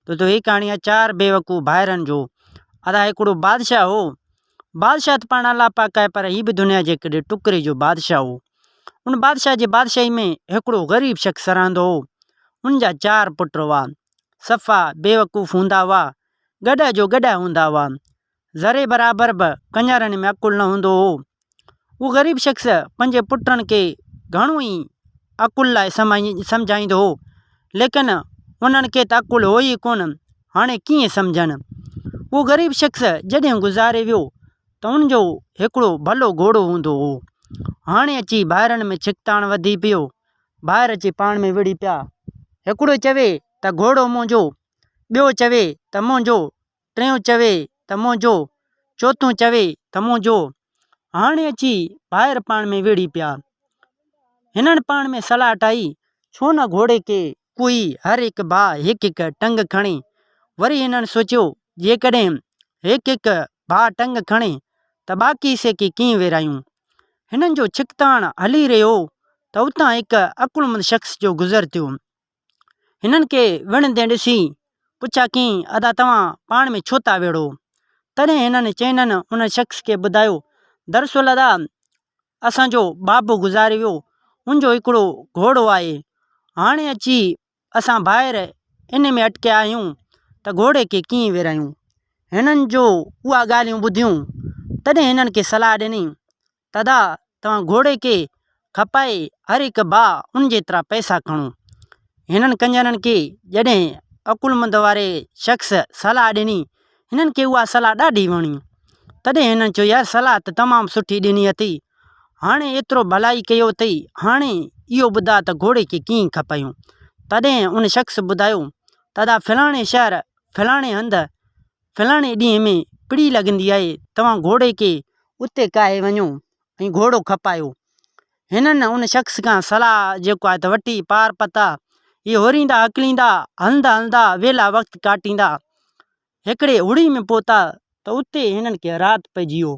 ته هي ڪهاڻي آهي چار بيوقوف ڀائرن جو. ادا هڪڙو بادشاهه هو. بادشاهه ته پاڻ الله پاڪ آهي پر هي به دنيا جي هڪڙي ٽڪري جو بادشاهه هو. ان بادشاهه جي بادشاهي ۾ هڪڙو غريب شخص رهندو هو. ان جا چار پٽ هئا. صفا بيوقوف هوندا هئا. گڏهه جو گڏهه هوندا هئا. ذري برابر به ڪڃرن ۾ عقل نه هوندو هو. اهو غريب شخص پنهنجي پٽن کي گهڻو ئي عقل لاء سمجهائيندو هو، ليڪن انهن کي ته عقل هو ئي ڪونه، هاڻي ڪيئن سمجهن. اهو غريب شخص جڏهن گذاري ويو ته ان جو هڪڙو ڀلو گهوڙو هوندو هو. هاڻي اچي ڀائرن ۾ ڇڪتاڻ وڌي پيو. ڀائر اچي پاڻ ۾ وڙهي پيا. هڪڙو چوي ته گهوڙو منهنجو، ٻيو چوي ته منهنجو، ٽيون چوي ته منهنجو، چوٿون چوي ته منهنجو. هاڻي اچي ڀائر پاڻ ۾ وڙهي پيا. هنن پاڻ ۾ صلاح ٺاهي، ڇو نه گهوڙي کي ڪوهي هر هڪ ڀاء هڪ هڪ ٽنگ کڻي. وري هنن سوچيو، جيڪڏهن هڪ هڪ ڀاء ٽنگ کڻي ته باقي حصي کي ڪيئن ورهايون. هنن جو ڇڪتاڻ هلي رهيو هو ته اتان هڪ عقلمند شخص جو گذر ٿيو. هنن کي وڙهندي ڏسي پڇا ڪيائين، ادا توهان پاڻ ۾ ڇو ٿا وڙهو؟ تڏهن هنن چئنن ان شخص کي ٻڌايو، دراصل ادا اسان جو بابو گذاري ويو، ان جو هڪڙو گهوڙو آهي، هاڻي اچي اسان ڀائر ان ۾ اٽڪيا آهيون ته گهوڙي کي ڪيئن ورهايون؟ هنن جو اها ڳالهيون ٻڌيون، تڏهن هنن کي صلاح ڏني دادا توهان گهوڙي کي کپائي هر هڪ ڀاء ان جيترا پئسا کڻو. هنن ڪنجرن کي جڏهن عقلمند واري شخص صلاح ڏني، هنن کي اها صلاح ڏاڍي وڻي. تڏهن هنن چيو يار صلاح ته تمام سٺي ڏني اٿئي، هاڻي ايترو ڀلائي ڪيو اٿئي، هاڻي اهو ٻڌاء ته گهوڙي کي ڪيئن کپايون؟ تڏهن ان شخص ٻڌايو دادا فلاڻي شهر فلاڻي هنڌ فلاڻي ڏينهن ۾ پڙي لڳندي آهي، توهان گهوڙي کي اتي ڪاهي وڃو ۽ گهوڙو کپايو. هنن ان شخص کان صلاح جيڪو آهي ته وٺي پار پتا. هي هوريندا هڪليندا، هلندا هلندا ويلا وقت ڪاٽيندا هڪڙي هڙي ۾ پهتا ته اتي هنن کي رات پئجي ويو.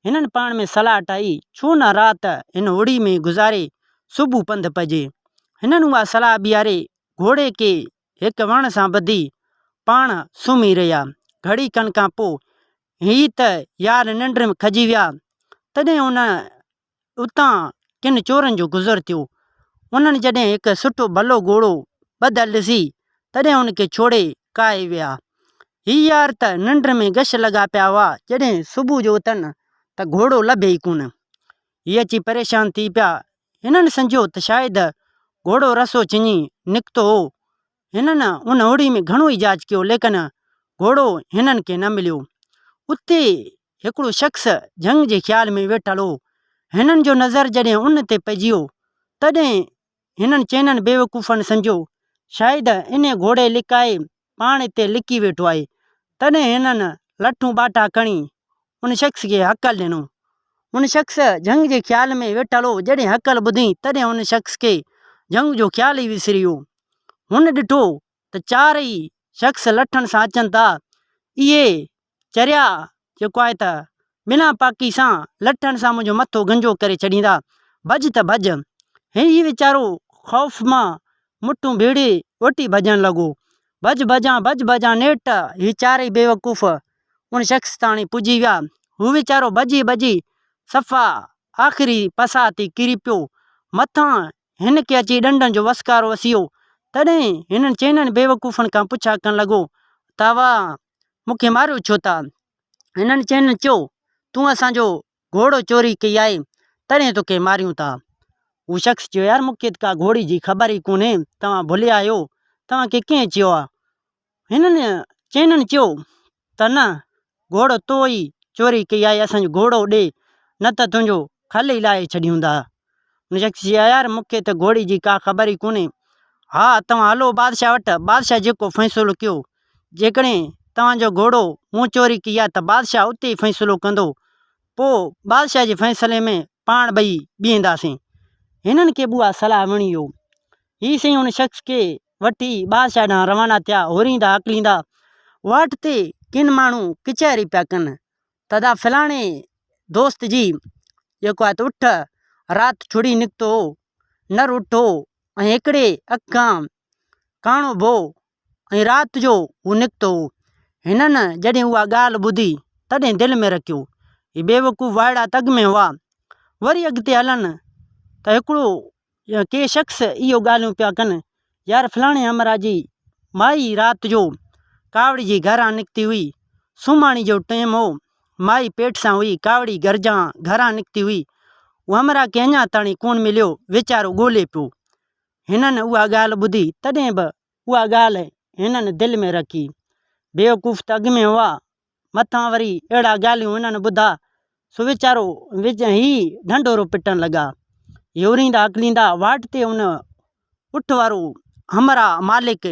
هنن پاڻ ۾ صلاح ٺاهي، ڇو نه رات هن هڙي ۾ گذاري صبح پنڌ پئجي. هنن اها صلاح بيهاري گهوڙي کي هڪ وڻ سان ٻڌي پاڻ سمهي رهيا. گهڙي کن کان پوء هي ته يار ننڊ ۾ کڄي ويا. تڏهن ان اتان ڪن چورن جو گذر ٿيو. انهن جڏهن هڪ سٺو ڀلو گهوڙو ٻڌل ڏسي، تڏهن ان کي ڇوڙي ڪاهي ويا. هي يار ته ننڊ ۾ غش لڳا پيا هئا، جڏهن صبح جو اٿن ته گهوڙو لڀي ئي ڪونه. هي اچي پريشان ٿي پيا. هنن سمجهيو ته شايد گهوڙو رسو ڇڃي نڪتو هو. هنن ان هوڙي ۾ گهڻو ئي جاچ ڪيو ليڪن گهوڙو هنن کي نه مليو. اتي هڪڙو شخص جهنگ جي خيال ۾ ويٺل هو. هنن جو نظر جڏهن ان تي پئجي ويو تڏهن هنن چئنن بيوقوفن سمجهيو شايد انهي گهوڙي لڪائي پاڻ اتي لڪي ويٺو آهي. تڏهن هنن لٺون ٻاٽا کڻي ان شخص کي هڪل ڏنو. ان شخص جهنگ جي خيال ۾ ويٺل هو، جڏهن هڪل ٻڌي تڏهن ان شخص کي جهنگ جو خيال ئي وسري ويو. هن ڏٺو ته چار ئي شخص لٺن سان اچن ٿا. اهي چريا جيڪو آهي ته بنا پاڪي سان لٺن سان منهنجو مٿو گنجو ڪري ڇڏيندا، ڀڄ ته ڀڄ. هي ويچارو خوف مان مٺون ڀيڙي وٺي ڀڄڻ لڳو. ڀڄ ڀڄان ڀڄ ڀڄان نيٺ هي چارئي بيوقوف ان شخص تاڻي پڄي ويا. هو ويچارو ڀڄي ڀڄي صفا آخري پساهه تي ڪري پيو. مٿان هن کي اچي ڏنڊن جو وسڪارو وسيو. تڏهن هنن چئنن بيوقوفن کان پڇا ڪرڻ لڳو ته اوهان مون کي ماريو ڇو ٿا؟ هنن چئنن چيو، تون اسان جو گهوڙو چوري ڪئي آهي، تڏهن توکي ماريون ٿا. هو شخص چيو، يار مون کي ته ڪا گهوڙي جي خبر ئي ڪونهي، توهان ڀليا آهيو، توهان کي ڪنهن چيو آهي؟ هنن چئنن چيو ته نه، گهوڙو تو ئي چوري ڪئي آهي، اسان جو گهوڙو ڏي، نه ته تنهنجو کل ئي لاهي ڇڏيون ٿا. هن شخص چيو، يار مون کي ته گهوڙي جي ڪا خبر ئي ڪونهي. ها، توهان هلو بادشاهه وٽ، بادشاهه جيڪو فيصلو ڪيو، جيڪڏهن توهان جو گهوڙو مون چوري ڪئي آهي ته بادشاهه اتي ئي فيصلو ڪندو، پوء بادشاهه جي فيصلي ۾ پاڻ ٻئي بيهنداسين. هنن کي به اها صلاح وڻي ويو. هي سائين ان شخص کي وٺي بادشاهه ڏانهن روانا ٿيا. هوريندا هڪليندا واٽ تي ڪن ماڻهو ڪچهري پيا ڪن ته ادا فلاڻي دوست جي جيڪو آهي ته اٺ رات ڇڙي نڪتو هو، نر اٺ هو ۽ هڪڙي اک کان ڪاڻو به هو. ۽ رات جو هو نڪتو هو. هنن جڏهن اها ڳالهه ٻڌي، تڏهن دل ۾ رکيو، هي بيوقوف وائڙا ته اڳ ۾ هئا. وري اڳتي هلن ته هڪڙو ڪي شخص اهو ڳالهيون پيا ڪن، يار فلاڻي همراهه جي مائي رات جو ڪاوڙجي گهران نڪتي هئي. سومهاڻي جو ٽيم هو. مائي پيٽ سان هئي، ڪاوڙي گهرجان گهران نڪتي هئي. اهو همراهه کي اڃا تاڻي ڪونه مليو، ويچارو ڳولي پيو. هنن اها ڳالهه ٻڌي، تڏهن به اها ڳالهه هنن دل ۾ رکي. بيوقوف ته اڳ ۾ هئا، مٿان وري اهڙا ڳالهيون هنن ٻڌا، سو ويچارو هي ڍنڍورو پٽڻ لڳا. هي اوريندا هڪليندا واٽ تي ان اٺ وارو همراهه مالڪ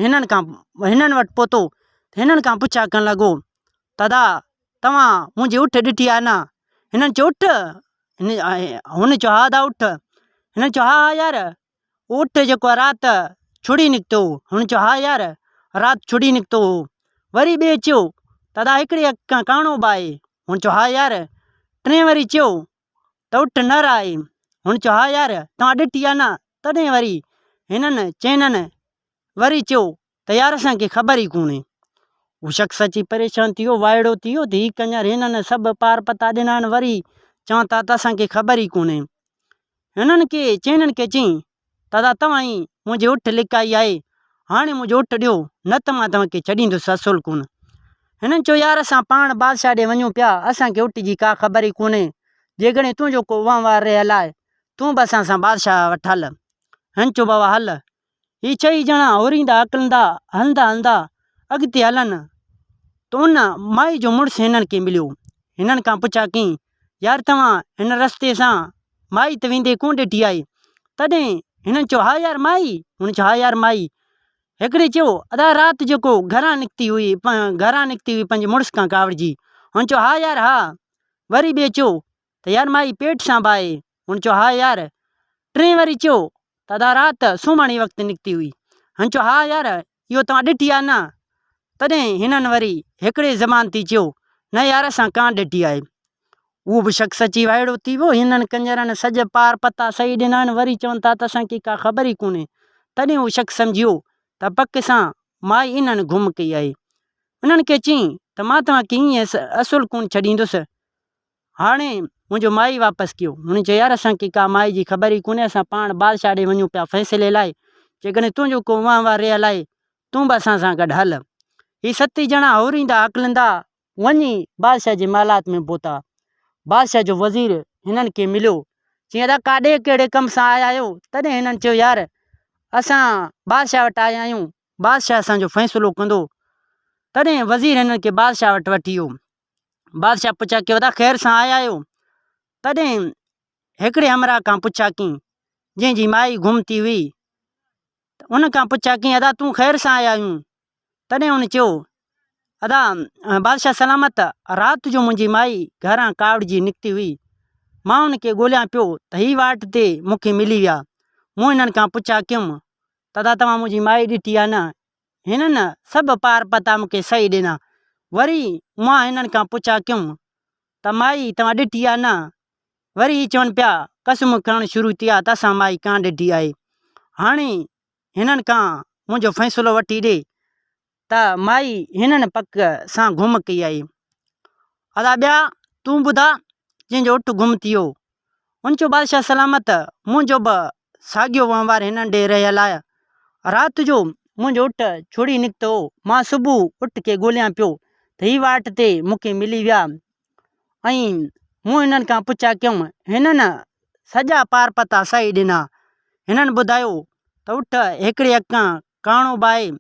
هنن کان هنن وٽ پهتو ته هنن کان پڇا ڪرڻ لڳو ته ادا توهان منهنجي اٺ ڏٺي آهي نه؟ هنن چيو اٺ؟ هن چيو ها ادا اٺ. هنن چيو ها ها يار اٺ جيڪو آهي رات ڇڙي نڪتو هو. هن چيو ها يار رات ڇڙي نڪتو هو. وري ٻئي چيو ته ادا هڪڙي اک کان ڪاڻو به آهي. هن چيو ها يار. ٽئين وري چيو ته اٺ نر آهي. هن چيو ها يار توهان ڏٺي آهي نه؟ تڏهن وري هنن چئنن وري چيو ته يار اسان کي خبر ئي ڪونهي. هو شخص اچي پريشان ٿي ويو، وائڙو ٿي ويو ته هي ڪڃر هنن سڀ پار پتا ڏنا آهن وري چون ٿا ته اسان کي خبر ئي ڪونهي. هنن کي چئنن کي چيائين ته ادا توهان ئي منهنجي اٺ لڪائي آهي، هاڻي منهنجو اٺ ڏيو نه ته مان توهان کي ڇڏيندس اصل ڪونه. هنن چيو يار اسان پاڻ بادشاهه ڏي وڃون پيا، اسان کي اٺ جي ڪا خبر ئي ڪونهي، جيڪڏهن تنهنجو ڪو وهنوار رهيل آهي تون به اسان سان بادشاهه وٽ هل. هن چيو بابا هل. هي ڇهه ئي ڄڻا هوريندا هڪلندا هلندا هلندا اڳتي هلن ته ان مائي جو مڙس هنن کي مليو. هنن کان پڇا ڪيائين، يار توهان هن رستي سان مائي ته ويندي ڪونه ڏٺي آهي؟ تڏهن هنن چيو، ها يار مائي؟ هن چيو، ها يار مائي. هڪڙي چيو، ادا رات جيڪو گهران نڪتي هئي، گهران نڪتي هئي پنهنجي مڙس کان ڪاوڙجي. هن چيو، ها يار ها. وري ٻئي چيو ته يار مائي پيٽ سان به آهي. هن چيو، ها يار. ٽئين وري چيو ته ادا رات سومهاڻي وقت نڪتي هئي. هن چيو، ها يار، اهو توهان ڏٺي آهي نه؟ تڏهن هنن وري هڪڙي زبان ٿي چيو، نه يار اسان ڪانه ڏٺي آهي. اهو به شخص اچي وائڙو ٿي ويو. هنن ڪڃرن سڄ پار پتا صحيح ڏنا آهن، وري چون ٿا ته اسان کي ڪا خبر ئي ڪونهي. تڏهن اهو شخص سمجهي ويو ته پڪ سان مائي انهن گم ڪئي آهي. انهن کي چيائين ته مان توهان کي ائين اصل ڪونه ڇڏيندس. هاڻي منهنجو مائي واپس ڪيو. هن چيو، يار اسان کي ڪا مائي جي خبر ئي ڪونهي، اسان پاڻ بادشاهه ڏي وڃون پيا فيصلي لاء، جيڪڏهن تنهنجو ڪو وهنوار رهيل آهي، تون به اسان سان گڏ هل. هي ست ئي ڄڻا هوريندا هڪلندا وڃي بادشاهه جي محلات ۾ پهتا. بادشاهه جو وزير هنن کي مليو. چيائين، ادا ڪاڏي ڪهڙي ڪم سان آيا آهيو؟ تڏهن هنن چيو، يار اسان بادشاهه وٽ آيا آهيون، بادشاهه اسان جو فيصلو ڪندو. تڏهن وزير هنن کي بادشاهه وٽ وٺي ويو. بادشاهه پڇا ڪيو ادا خير سان آيا آهيو؟ تڏهن هڪڙي همراهه کان پڇا ڪيائين، جنهن جي مائي گم ٿي هئي، ته ان کان پڇا ڪيائين ادا تون خير سان آيا آهيون؟ تڏهن هن چيو، ادا بادشاهه سلامت، رات جو منهنجي مائي گهران ڪاوڙجي نڪتي هئي، مان ان کي ڳوليان پيو ته هي واٽ تي مون کي ملي ويا، مون هنن کان پڇا ڪيم ته ادا توهان منهنجي مائي ڏٺي آهي نه؟ هنن سڀ پار پتا مون کي صحيح ڏنا. وري مان هنن کان پڇا ڪيم ته مائي توهان ڏٺي آ نه؟ وري هي چون پيا قسم کڻڻ شروع ٿيا ته اسان مائي ڪانه ڏٺي آهي. هاڻي هنن کان منهنجو فيصلو وٺي ڏي ته مائي هنن پڪ سان گم ڪئي آهي. ادا ٻيا تون ٻڌاء جنهن جو اٺ گم ٿي ويو. هن چيو بادشاهه سلامت منهنجو به ساڳيو وهنوار هنن ڏي رهيل آهي. رات جو منهنجو اٺ ڇڙي نڪتو هو. مان صبح اٺ کي ڳوليان پيو ته هي واٽ تي مون کي ملي ويا ۽ مون هنن کان پڇا ڪيم. هنن سڄا پار پتا صحيح ڏنا. هنن ٻڌايو ته اٺ هڪڙي اک کان ڪاڻو به آهي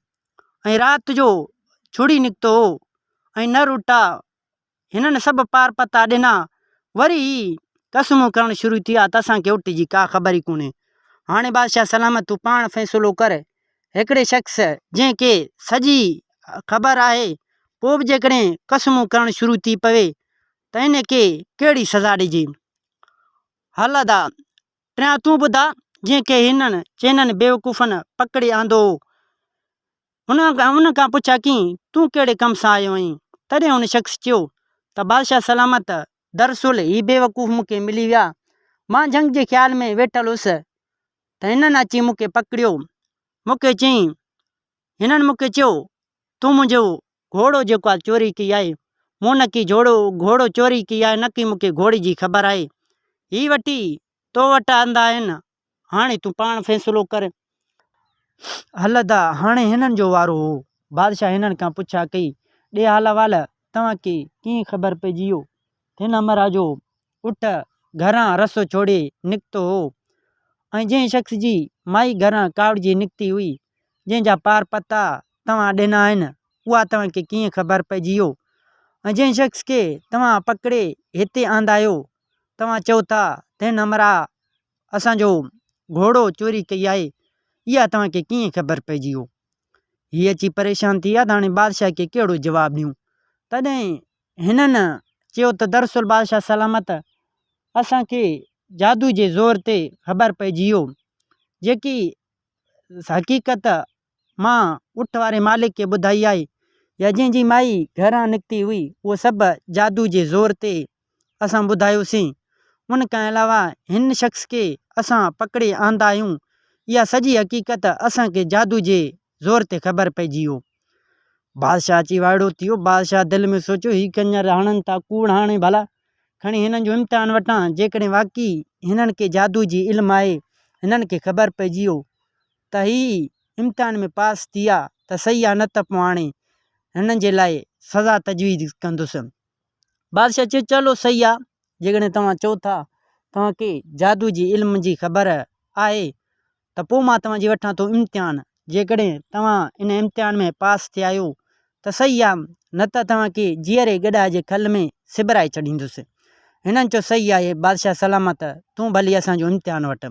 ۽ رات جو ڇڙي نڪتو هو ۽ نر اٺ آ. هنن سڀ پار پتا ڏنا. وري هي قسمون ڪرڻ شروع ٿيا ته اسان کي اٺ جي ڪا خبر ئي ڪونهي. هاڻي بادشاهه سلامت تون پاڻ فيصلو ڪر. هڪڙي شخص جنهن کي سڄي خبر آهي پوء به جيڪڏهن قسمون ڪرڻ شروع ٿي پوي ته ان کي ڪهڙي سزا ڏجي. هل ادا ٽيان تون ٻڌاء جنهن کي هنن چئنن بيوقوفن پڪڙي آندو هو. هن ان کان پڇا ڪيائين، تون ڪهڙي ڪم سان آيو آهين؟ تڏهن هن شخص چيو ته بادشاهه سلامت، دراصل هي بيوقوف مون کي ملي ويا. مان جهنگ جي خيال ۾ ويٺل هوس ته هنن اچي مون کي پڪڙيو. مون کي چيائين، هنن مون کي چيو، تون منهنجو گهوڙو جيڪو آهي چوري ڪئي آهي. مون نڪي جهوڙو گهوڙو چوري ڪئي آهي نڪي مون کي گهوڙي جي خبر آهي. هي وٺي تو وٽ آندا آهن. هاڻي تون پاڻ فيصلو ڪر. هل ادا، هاڻي هنن جو وارو هو. بادشاهه هنن کان پڇا ڪئي، ڏي حال احوال، توهان کي ڪيئن خبر پئجي ويو ته هن همراهه جو اٺ گهران رسو ڇوڙي نڪتو هو ۽ جنهن شخص جي مائي گهران ڪاوڙجي نڪتي هئي، جنهن جا پار پتا توهان ڏنا آهن، اها توهان کي ڪيئن خبر پئجي ويو ۽ جنهن شخص کي توهان پڪڙي هتي آندايو، توهان چئو ٿا ته هن همراهه اسان جو گهوڙو چوري ڪئي آهي، اها توهان کي ڪيئن خبر پئجي ويو؟ هي اچي پريشان ٿي ويا ته هاڻي بادشاهه کي ڪهڙو جواب ڏيون؟ تڏهن هنن چيو ته دراصل بادشاهه سلامت اسان کي جادو جي زور تي خبر پئجي ويو، جيڪي حقيقت مان اٺ واري مالڪ کي ٻڌائي آهي يا جنهن جي مائي گهران نڪتي هئي، اهو سڀ جادو جي زور تي اسان ٻڌايوسين. ان کان علاوه هن شخص کي اسان پڪڙي آندا آهيون، اها سڄي حقيقت اسان کي جادو جي زور تي خبر پئجي ويو. بادشاهه اچي وائڙو ٿي ويو. بادشاهه دل ۾ سوچيو، هي ڪڃر هڻن ٿا ڪوڙ هاڻي ڀلا کڻي هنن جو امتحان وٺان، جيڪڏهن واقعي هنن کي جادو جي علم آهي، هنن کي خبر پئجي ويو ته هي امتحان ۾ پاس ٿي ويا ته صحيح آهي نه ته پوء هاڻي هنن جي لاء سزا تجويز ڪندس. بادشاهه چيو، چلو صحيح آ، جيڪڏهن توهان چئو ٿا توهان کي جادو جي علم جي خبر آهي ته پوء مان توهان جي وٺان ٿو امتحان، جيڪڏهن توهان ان امتحان ۾ پاس ٿيا آهيو ته صحيح آ، نه ته توهان کي جيئري گڏهه جي کل ۾ سبرائي ڇڏيندس. هنن چيو، صحيح آهي بادشاهه سلامت، تون ڀلي اسان جو امتحان وٺ.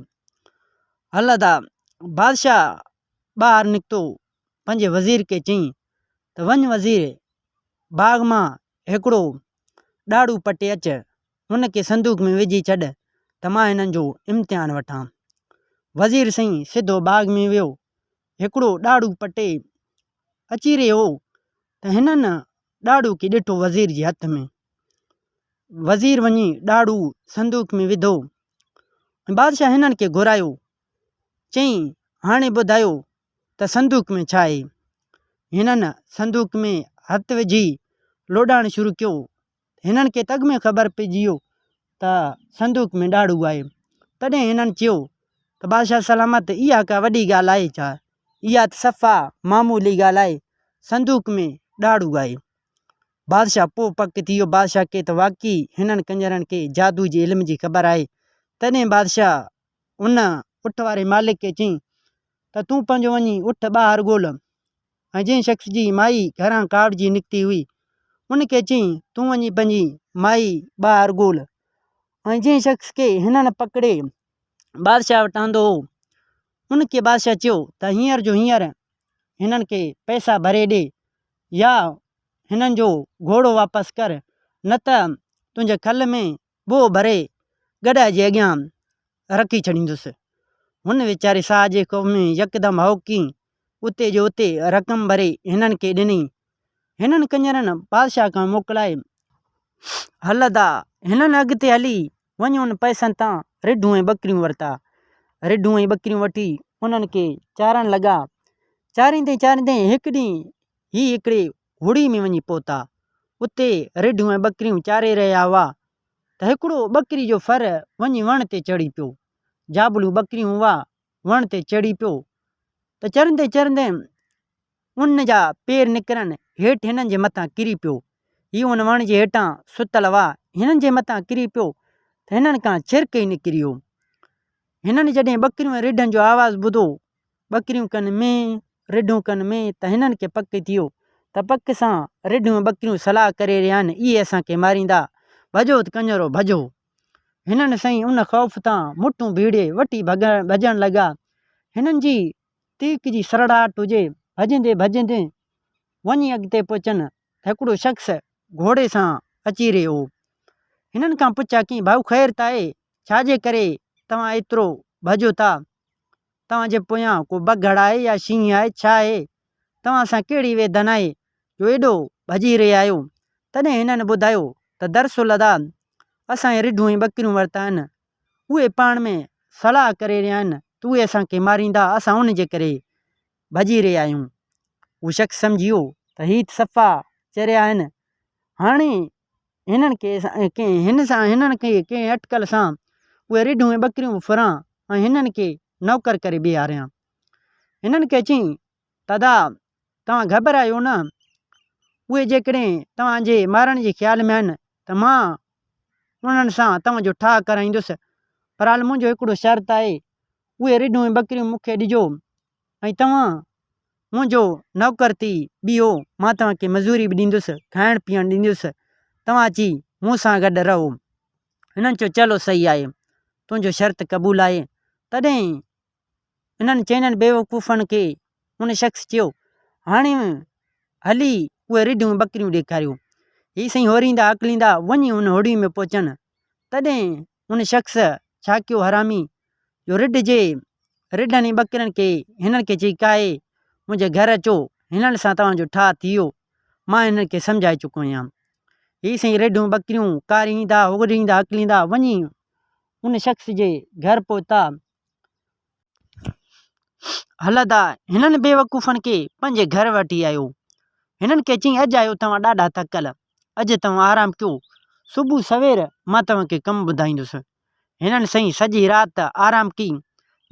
هل ادا! بادشاهه ٻاهر نڪتو، پنهنجي وزير کي چيائين ته وڃ وزير باغ مان هڪڙو ڏاڙهون پٽي اچ، ان کي صندوق ۾ وجهي ڇڏ ته مان هنن جو امتحان وٺان. وزير سائين سڌو باغ ۾ ويو، هڪڙو ڏاڙهون پٽي اچي رهيو هو ته هنن ڏاڙهون کي ڏٺو وزير جي هٿ ۾. وزير وڃي ڏاڙهون صندوق ۾ وڌو ۽ بادشاهه هنن کي گهرايو. چيائين، هاڻي ٻڌايو ته صندوق ۾ ڇا آهي؟ هنن صندوق ۾ هٿ وجهي لوڏائڻ شروع ڪيو. هنن کي ته اڳ ۾ خبر پئجي ويو ته صندوق ۾ ڏاڙهون آهي. تڏهن هنن چيو ته بادشاهه سلامت اها ڪا وڏي ڳالهه آهي ڇا؟ اها ته صفا معمولي ڳالهه آهي، صندوق ۾ ڏاڙهون آهي. بادشاهه پوء پڪ ٿي ويو، بادشاهه کي ته واقعي هنن ڪنجرن کي جادو جي علم جي خبر آهي. تڏهن بادشاهه ان اٺ واري مالڪ کي چيائين ته تون پنهنجو وڃي اٺ ٻاهر ڳول ۽ جنهن شخص جي مائي گهران ڪاوڙجي نڪتي هئي ان کي چيائين تون وڃي پنهنجي مائي ٻاهر ڳول ۽ جنهن شخص کي هنن پڪڙي بادشاهه وٽ آندو هو ان کي بادشاهه چيو ته هينئر جو هينئر هنن کي پئسا ڀري ڏي يا هنن جو گهوڙو واپس ڪر نه ته تنهنجي کل ۾ ٻوهه ڀري گڏهه جي اڳيان رکي ڇڏيندس. هن ويچاري ساهه جي خوف ۾ يڪدم هوڪي اتي جو اتي رقم ڀري هنن کي ڏني. هنن ڪڃرن بادشاهه کان موڪلائي هل ادا! هنن اڳتي هلي وڃي ان پئسن تان رڍون ۽ ٻڪريون ورتا. رڍون ۽ ٻڪريون وٺي انهن کي چارڻ لڳا. چاريندي چاريندي هڪ ڏينهن هي هڪڙي هڙي ۾ وڃي پهتا. اتي رڍون ۽ ٻڪريون چاري رهيا هئا ته هڪڙو ٻڪري جو ڦر وڃي وڻ تي چڙهي پيو. جابلو ٻڪريون هئا، وڻ تي چڙهي پيو ته چرندي چرندي ان جا پير نڪرن هيٺ هنن جي مٿان ڪري پيو. هي ان وڻ جي هيٺان ستل هئا، هنن جي مٿان ڪري پيو ته هنن کان ڇرڪ ئي نڪري ويو. هنن جڏهن ٻڪريون ۽ رڍن جو آواز ٻڌو ٻڪريون ڪن مين، رڍون ڪن مين ته هنن کي پڪ ٿيو ته پڪ سان رڍون ۽ ٻڪريون صلاح ڪري رهيا آهن، اهي اسان کي ماريندا، ڀڄو ته ڪڃرو ڀڄو. هنن سائين ان خوف تان مٺون ڀيڙي وٺي ڀڄڻ لڳا. هنن جي تيڪ جي سرڙاٽ هجي، ڀڄندي ڀڄندي وڃي اڳتي پهچن ته هڪڙو شخص گهوڙي سان اچي رهيو هو. هنن کان پڇيا ڪيائين، ڀائو خير ته آهي، ڇا جي ڪري توهان ايترو ڀڄو ٿا؟ توهان جي پويان ڪو بگهڙ آهي يا شينهن آهي، ڇا آهي؟ توهان سان ڪهڙي ويڌن آهي جو ايڏو ڀڄي رهيا آهيو؟ تڏهن هنن ٻڌايو ته درس الادا اسان هي رڍون ۽ ٻڪريون ورتا آهن، اهي پاڻ ۾ صلاح ڪري رهيا آهن ته اهي اسان کي ماريندا، اسان ان جي ڪري ڀڄي رهيا آهيون. هو شخص سمجهي ويو ته هي ته صفا چريا آهن، هاڻي هنن کي ڪنهن هن سان هنن کي ڪنهن اٽڪل سان اهي رڍون ۽ ٻڪريون به ڦران ۽ هنن کي نوڪر ڪري بيهاريان. هنن کي چيائين ته ادا توهان گهٻرايو نه، اهي جيڪڏهن توهان جي مارڻ جي خيال ۾ آهن ته مان انهن سان توهان جو ٺاهه ڪرائيندس، پر حال منهنجو هڪڙو شرط آهي، اهي رڍون ۽ ٻڪريون مون کي ڏجو ۽ توهان منهنجو نوڪر ٿي بيهو، مان توهان کي مزوري به ڏيندس، کائڻ پيئڻ ڏيندس، توهان اچي مون سان گڏ رهو. هنن چيو، چلو صحيح آهي، تنهنجو شرط قبول آهي. تڏهن انهن چئنن بيوقوفن کي ان شخص چيو، هاڻي هلي اهي رڍون ۽ ٻڪريون ڏيکاريو. هي سائين هوريندا هڪليندا وڃي ان هوڙي ۾ پهچن. تڏهن ان شخص ڇا ڪيو حرامي جو رڍ جي رڍن ۽ ٻڪرين کي هنن کي چئي ڪاهي منهنجي گهر اچو هنن سان توهان جو ٺاهه ٿي ويو مان هنن کي سمجهائي چڪو آهيان. هي سائين رڍون ٻڪريون ڪاريندا هوريندا هڪليندا وڃي ان شخص جي گهر پهتا. هلندا هنن بيوقوفن کي پنهنجي گهر وٺي آيو. هنن کي چيائين اڄ آيو توهان ڏاڍا ٿڪل، اڄ توهان آرام ڪيو، صبح سوير مان توهان کي ڪم ٻڌائيندس. هنن سائين سڄي رات آرام ڪئي.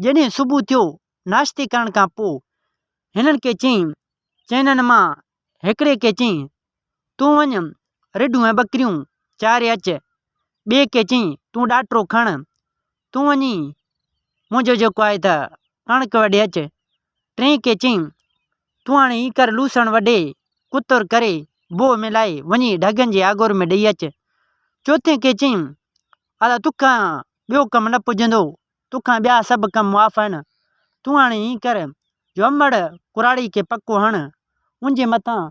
جڏهن صبح ٿيو، ناشتي ڪرڻ کان پوء هنن کي چيائين، چئنن مان هڪڙي کي چيائين، تون وڃ رڍون ۽ ٻڪريون چاري اچ. ٻئي کي چيائين، تون ڏاٽرو کڻ، تون وڃي منهنجو جيڪو آهي ته ڪڻڪ وڍي اچ. ٽئين کي چيائين، تون هاڻي هي ڪر لوسڻ وڍي، ڪتر ڪري، بوء ملائي وڃي ڍڳن جي آڳور ۾ ڏئي اچ. چوٿين کي چيائين، ادا توکان ٻيو ڪم نه پڄندو، توکان ٻيا سڀ ڪم معاف آهن. تون هاڻي ائين ڪر جو امڙ ڪراڙي کي پڪو هڻ، ان جي مٿان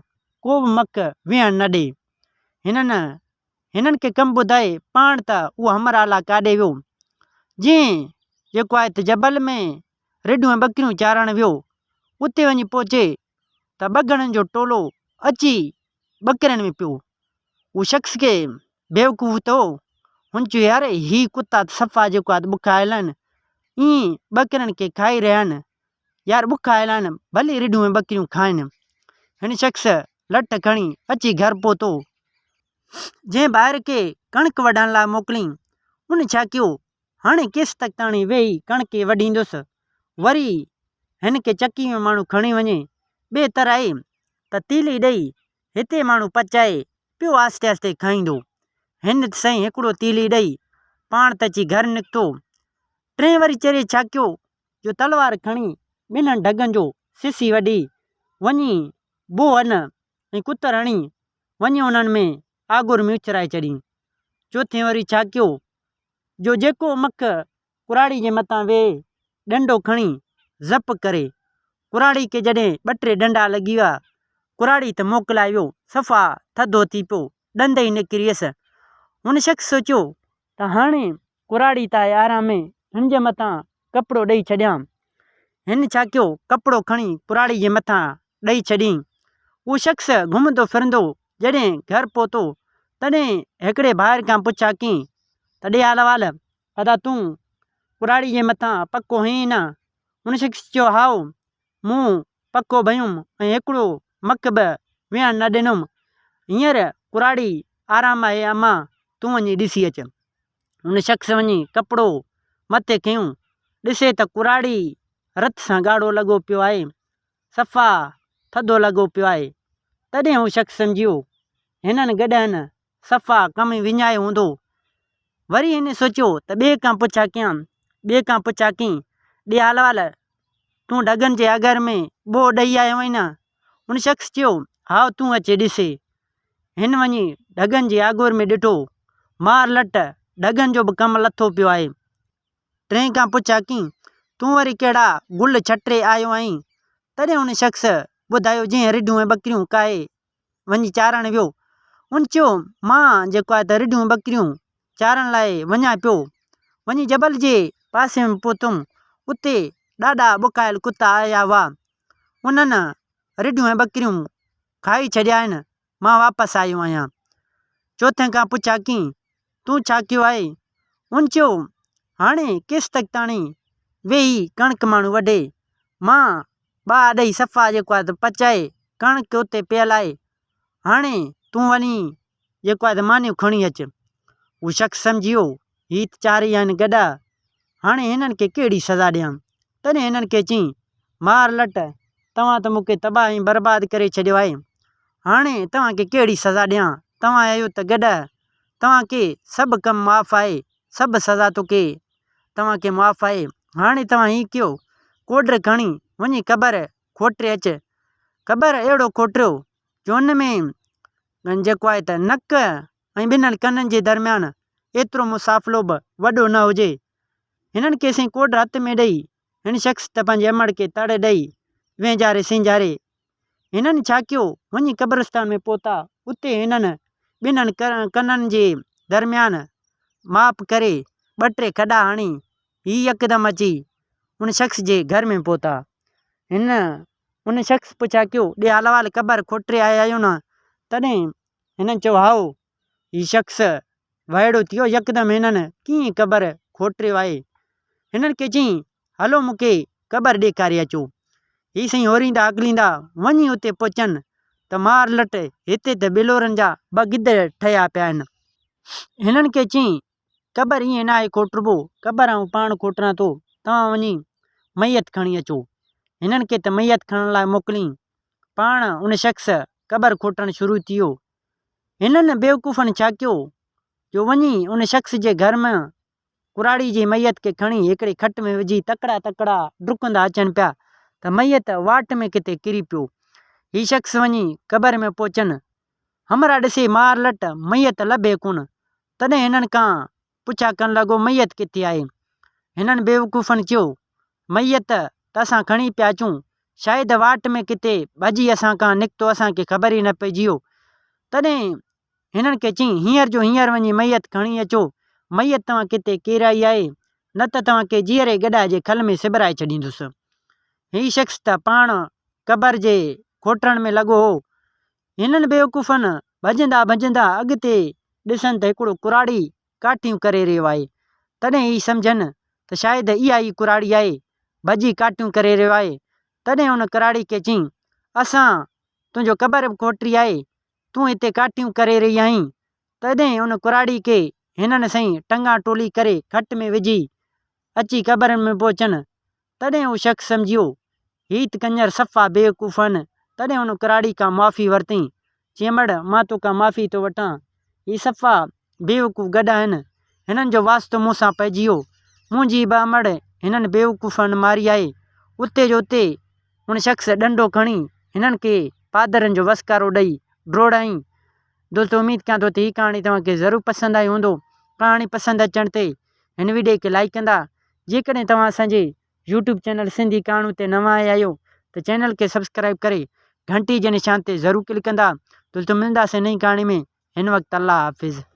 ڪو به مک ويهڻ نه ڏي. هنن هنن کي ڪم ٻڌائي پاڻ ته اهو همراهه الاء ڪاڏي ويو، جنهن جيڪو آهي ته جبل ۾ رڍون ۽ ٻڪريون چارڻ ويو. اتي وڃي پهچي ته ٻگهڙن جو ٽولو اچي ٻڪرين ۾ پيو. هو شخص کي بيوقوف ته هو. هن چيو يار هي ڪتا ته صفا جيڪو آهي ته بک آيل آهن. ائين ٻڪرين کي کائي رهيا آهن. يار بک آيل آهن ڀلي رڍون ۽ ٻڪريون کائن. هن شخص لٺ کڻي اچي گهر پهتو. جنهن ڀائر کي ڪڻڪ وڍڻ لاء موڪليائين، ان ڇا ڪيو هاڻي ڪيستڪ تاڻي ويهي ڪڻڪ وڍيندس. وري هن کي چڪي ۾ ماڻهو کڻي وڃي. ٻي طرح آهي ته تيلي ڏئي هتي ماڻهو پچائي پيو آهستي آهستي کائيندو. هن ته سائين هڪڙو تيلي ڏئي پاڻ ته اچي گهر نڪتو. ٽئين وري چري ڇاڪيو جو تلوار کڻي ٻنهن ڍڳن جو سسي وڍي وڃي بوهه ان ۽ ڪتر هڻي وڃي انهن ۾ آڳر ۾ اڇرائي ڇڏين. چوٿين وري ڇاڪيو جو جيڪو مک ڪراڙي جي مٿان ويهي ڏنڊو کڻي زپ ڪري. ڪراڙي کي جڏهن ٻه ٽي ڏنڊا لڳي ويا، ڪراڙي ته موڪلائي ويو، صفا ٿڌو ٿي پيو، ڏند ئي نڪري ويس. هن شخص سوچيو ته هاڻي ڪراڙي ته آهي آرام ۾، هن جي مٿان ڪپڙو ڏئي ڇڏيان. هن ڇا ڪيو، ڪپڙو کڻي ڪراڙي جي مٿان ڏئي ڇڏيائين. اهو شخص گهمندو ڦرندو جڏهن گهر پهتو، تڏهن هڪڙي ڀائر کان پڇا ڪيائين ته ڏي حال احوال، ادا تون ڪراڙي جي مٿان پڪو هئين نه؟ ان شخص چيو هائو، مون پڪو ڀنيم ۽ هڪڙو مک به ويهڻ نه ڏنم. هينئر ڪراڙي آرام آهي امان، تون وڃي ڏسي اچ. ان شخص وڃي ڪپڙو مٿي کنيو، ڏسي ته ڪراڙي رت سان ڳاڙهو لڳو پيو آهي. صفا ٿڌو لڳو پيو آهي. تڏهن هو شخص سمجهيو، هنن گڏهن صفا ڪم وڃايو هوندو. وري هن سوچيو ته ٻئي کان پڇا ڪيان. ٻئي کان پڇا ڪيائين، ڏي حال احوال، تون ڍڳن جي اگر ۾ ٻوهه ڏئي آيو آهين نه؟ ان شخص چيو، هائو تون اچي ڏسي. هن وڃي ڍڳن جي آڳور ۾ ڏٺو، مار لٽ، ڍڳن جو به ڪم لٿو پيو آهي. ٽئين کان پڇا ڪيائين، تون وري ڪهڙا گل ڇٽي آيو آهين؟ تڏهن ان شخص ٻڌايو، جنهن رڍون ۽ ٻڪريون ڪاهي وڃي چارڻ ويو. ان چيو، مان جيڪو آهي ته رڍون ٻڪريون چارڻ لاء وڃان پيو. وڃي جبل جي پاسي ۾ پهتم، اتي ڏاڍا بکايل ڪتا آيا هئا. انهن رڍون ۽ ٻڪريون کائي ڇڏيا آهن. مان واپس آيو آهيان. چوٿين کان پڇا ڪيائين، تون ڇا ڪيو آهي؟ هن چيو، هاڻي ڪيستڪ تاڻي ويهي ڪڻڪ ماڻهو وڍي. مان ٻاهه ڏئي صفا جيڪو آهي ته پچائي ڪڻڪ اتي پيل آهي، هاڻي تون وڃي جيڪو آهي ته مانيون کڻي اچ. هو شخص سمجهي ويو، هي ته چارئي آهن گڏهه، هاڻي هنن کي ڪهڙي سزا ڏيان؟ تڏهن هنن کي چيائين، مار لٽ، توهان ته مون کي تباهه ۽ برباد ڪري ڇڏيو آهي. هاڻي توهان کي ڪهڙي سزا ڏيان؟ توهان آهيو ته گڏهه، توهان کي سڀ ڪم معاف آهي، سڀ سزا توکي توهان کي معاف آهي. هاڻي توهان هي ڪيو، ڪوڏر کڻي وڃي قبر کوٽري اچ. قبر اهڙو کوٽريو جو ان ۾ جيڪو آهي ته نڪ ۽ ٻنهن ڪنن جي درميان ايترو مسافلو به وڏو نه هجي. هنن کي سائين ڪوڏر هٿ ۾ ڏئي، هن شخص ته پنهنجي امڙ کي تڙ ڏئي، وينجهاري سينجهاري. هنن ڇا ڪيو، وڃي قبرستان ۾ پهتا، اتي هنن ٻنهن ڪنن جي درميان ماپ ڪري ٻه ٽي کڏا هڻي، هي يڪدم اچي ان شخص جي گهر ۾ پهتا. هن ان شخص پڇا ڪيو، ڏي حال احوال قبر کوٽري آيا آهيو نه؟ تڏهن هنن چيو، هائو. هي شخص وائڙو ٿي ويو، يڪدم هنن ڪيئن قبر کوٽريو آهي؟ هنن کي چيائين، هلو مون کي قبر ڏيکاري اچو. هي سائين هوريندا هڪليندا وڃي اتي پهچن ته مار لٽ هتي ته ٻلورن جا ٻه گدڙ ٺهيا پيا آهن. هنن کي چيائين، قبر ائين ناهي کوٽربو، قبر آئون پاڻ کوٽران ٿو، توهان وڃي ميت کڻي اچو. هنن کي ته ميت کڻڻ لاء موڪلين. پاڻ ان شخص قبر کوٽڻ شروع ٿي ويو. هنن بيوقوفن ڇا ڪيو جو وڃي ان شخص جي گهر مان ڪراڙي جي ميت کي کڻي هڪڙي کٽ ۾ وجهي تڪڙا تڪڙا ڊڪندا اچن پيا ته ميت واٽ ۾ ڪٿي ڪري پيو. هي شخص وڃي قبر ۾ پهچن. همراهه ڏسي مار لٽ ميت لڀي ڪونه. تڏهن هنن کان پڇا ڪرڻ لڳو، ميت ڪٿي آهي؟ هنن بيوقوفن چيو، ميت ته اسان کڻي پيا اچون، شايد واٽ ۾ ڪٿي ڀڄي اسان کان نڪتو، اسان کي خبر ئي نه پئجي ويو. تڏهن هنن کي چيائين، هينئر جو هينئر وڃي ميت کڻي اچو، ميت توهان ڪٿي ڪيرائي آهي، نه ته توهان کي جيئري گڏهه جي کل ۾ سبرائي ڇڏيندس. هي شخص ته پاڻ قبر جي کوٽڻ ۾ لڳو هو. هنن بيوقوفن ڀڄندا ڀڄندا اڳتي ڏسن ته هڪڙو ڪراڙي ڪاٺيون ڪري رهيو آهي. تڏهن هي سمجهن ته شايد اها ئي ڪراڙي آهي، ڀڄي ڪاٺيون ڪري رهيو آهي. تڏهن ان ڪراڙي کي چيائين، اسان تنهنجو قبر به کوٽري آهي، تون هتي ڪاٺيون ڪري رهي آهين. تڏهن ان ڪراڙي کي هنن سائين ٽنگان ٽولي ڪري کٽ ۾ وجهي اچي قبر ۾ پهچن. تڏهن هو شخص سمجهيو، هي ته ڪڃر صفا بيوقوف آهن. تڏهن هن ڪراڙي کان معافي ورتائين. چيائين، مڙ، مان تو کان معافي ٿو وٺان. هي صفا بيوقوف گڏهه آهن. هنن جو واسطو مون سان پئجي ويو. منهنجي به امڙ هنن بيوقوفن ماري آهي. اتي جو اتي ان شخص ڏنڊو کڻي هنن کي پادرن جو وسڪارو ڏئي ڊوڙايائين. دوستو اميد ڪيان ٿو ته هي ڪهاڻي توهان کي ضرور پسند آئي هوندو. ڪهاڻي پسند اچڻ تي هن وڊيو کي لائيڪ ڪندا. جيڪڏهن توهان اسان جي يوٽيوب چينل سنڌي ڪهاڻيون تي نوان آيا آهيو ته چينل کي سبسڪرائيب ڪري گهنٽي جي نشان تي ضرور ڪلڪ ڪندا. دوستو ملنداسين نئين ڪهاڻي ۾ هن وقت الله حافظ.